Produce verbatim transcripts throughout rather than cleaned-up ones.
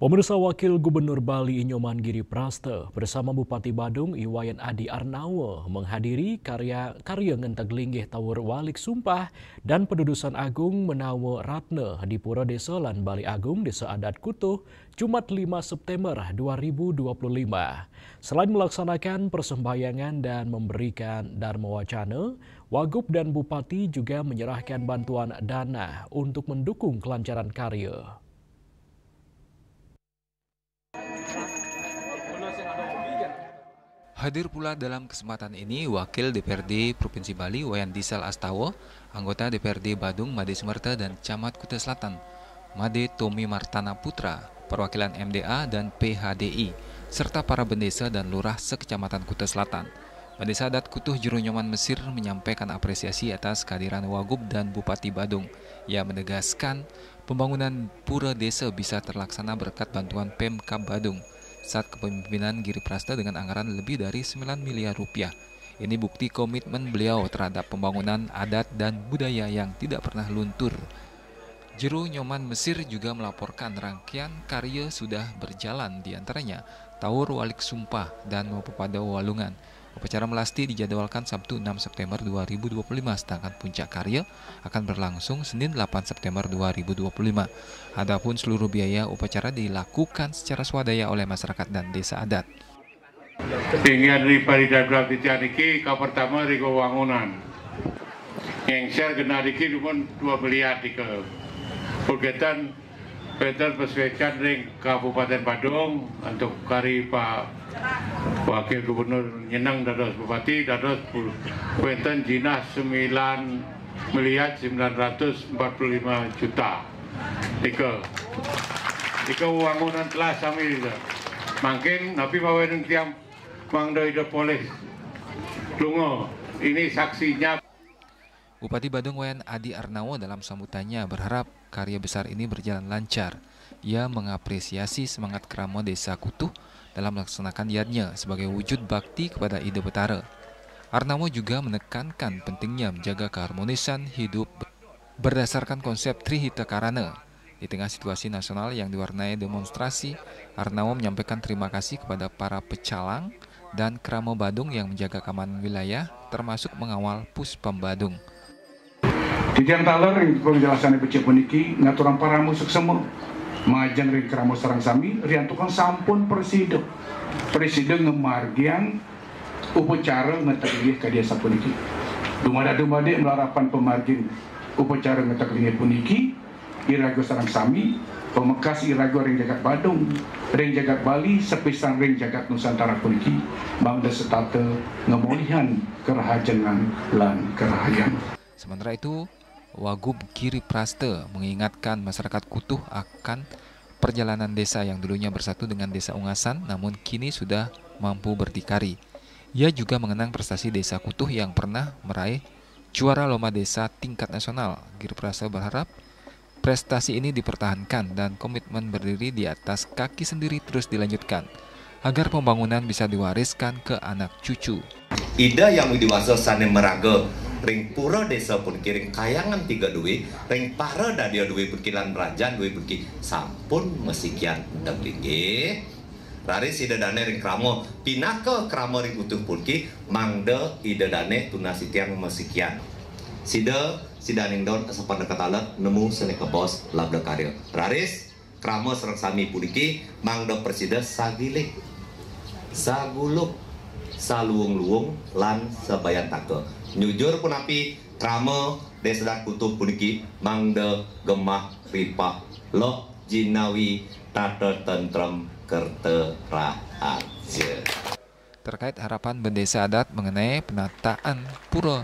Pemirsa, Wakil Gubernur Bali I Nyoman Giri Prasta bersama Bupati Badung I Wayan Adi Arnawa menghadiri karya, karya ngenteg linggih Taur Walik Sumpah dan Pedudusan Agung Menawa Ratna di Pura Desa lan Balai Agung Desa Adat Kutuh, Jumat lima September dua ribu dua puluh lima. Selain melaksanakan persembahyangan dan memberikan Dharma Wacana, Wagub dan Bupati juga menyerahkan bantuan dana untuk mendukung kelancaran karya. Hadir pula dalam kesempatan ini Wakil D P R D Provinsi Bali Wayan Disel Astawa, anggota D P R D Badung Made Sumerta dan Camat Kuta Selatan Made Tommy Martana Putra, perwakilan M D A dan P H D I, serta para bendesa dan lurah sekecamatan Kuta Selatan. Bendesa Adat Kutuh Jero Nyoman Mesir menyampaikan apresiasi atas kehadiran Wagub dan Bupati Badung. Ia menegaskan, pembangunan pura desa bisa terlaksana berkat bantuan Pemkab Badung saat kepemimpinan Giri Prasta dengan anggaran lebih dari sembilan miliar rupiah. Ini bukti komitmen beliau terhadap pembangunan adat dan budaya yang tidak pernah luntur. Jero Nyoman Mesir juga melaporkan rangkaian karya sudah berjalan, di antaranya Taur Walik Sumpah dan Mapapada Walungan. Upacara melasti dijadwalkan Sabtu enam September dua ribu dua puluh lima, sedangkan puncak karya akan berlangsung Senin delapan September dua ribu dua puluh lima. Adapun seluruh biaya upacara dilakukan secara swadaya oleh masyarakat dan desa adat. Tinggian ring paridaduran titiang niki, ka pertama ring wewangunan. Ngengser genah niki dumun dua miliar nika. Pun kenten, wenten persuecan ring Kabupaten Badung antuk kari Pak Wakil Gubernur nyeneng dados Bupati, dados pu-, wenten jinah sembilan miliar sembilan ratus empat puluh lima juta. Nika, nika wewangunan telah sami nika. Mangkin napi pawening tiang mangda Ida polih lunga? Ini saksinya. Bupati Badung Wayan Adi Arnawa dalam sambutannya berharap karya besar ini berjalan lancar. Ia mengapresiasi semangat krama Desa Kutuh dalam melaksanakan yadnya sebagai wujud bakti kepada Ida Betara. Arnawa juga menekankan pentingnya menjaga keharmonisan hidup berdasarkan konsep Tri Hita Karana. Di tengah situasi nasional yang diwarnai demonstrasi, Arnawa menyampaikan terima kasih kepada para pecalang dan krama Badung yang menjaga keamanan wilayah, termasuk mengawal Puspam Badung. Titiang taler ring penjelasan becik puniki ngaturang parama suksma majeng ring krama sareng sami, riantukan sampun prasida. Prasida ngamargiang upacara ngenteg linggih kadi asapuniki. Dumadak-dumadik malarapan pamargin upacara ngenteg linggih puniki, iraga sareng sami, pamekas iraga ring jagat Badung, ring jagat Bali, sapisan ring jagat Nusantara puniki, mangda setata ngamolihang karahajengan lan karahayan. Sementara itu, Wagub Giri Prasta mengingatkan masyarakat Kutuh akan perjalanan desa yang dulunya bersatu dengan Desa Ungasan, namun kini sudah mampu berdikari. Ia juga mengenang prestasi Desa Kutuh yang pernah meraih juara lomba desa tingkat nasional. Giri Prasta berharap prestasi ini dipertahankan dan komitmen berdiri di atas kaki sendiri terus dilanjutkan, agar pembangunan bisa diwariskan ke anak cucu. Ida Hyang Widhi Wasa sane maraga ring pura desa puniki, ring Kahyangan Tiga Due, ring para dadia due puniki lan rajan due puniki sampun masikian enteg linggih. Raris Ida dane ring krama, pinaka krama ring Kutuh puniki, mangda Ida dane tunas titiang masikian. Sida, sidaning daun asepana kataleg, nemu sane kabaos labda karya. Raris, krama sareng sami puniki mangda prasida sagilik, saguluk, saluung-luung, lan sabayantaka. Nyujur punapi, krama Desa Adat Kutuh puniki mangda gemah ripah, lok jinawi, tata tentrem, kerta raharja. Terkait harapan bendesa adat mengenai penataan Pura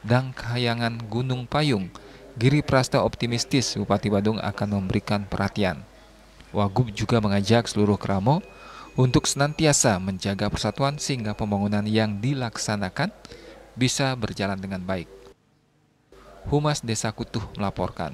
Dang Kahyangan Gunung Payung, Giri Prasta optimistis Bupati Badung akan memberikan perhatian. Wagub juga mengajak seluruh krama untuk senantiasa menjaga persatuan sehingga pembangunan yang dilaksanakan bisa berjalan dengan baik. Humas Desa Kutuh melaporkan.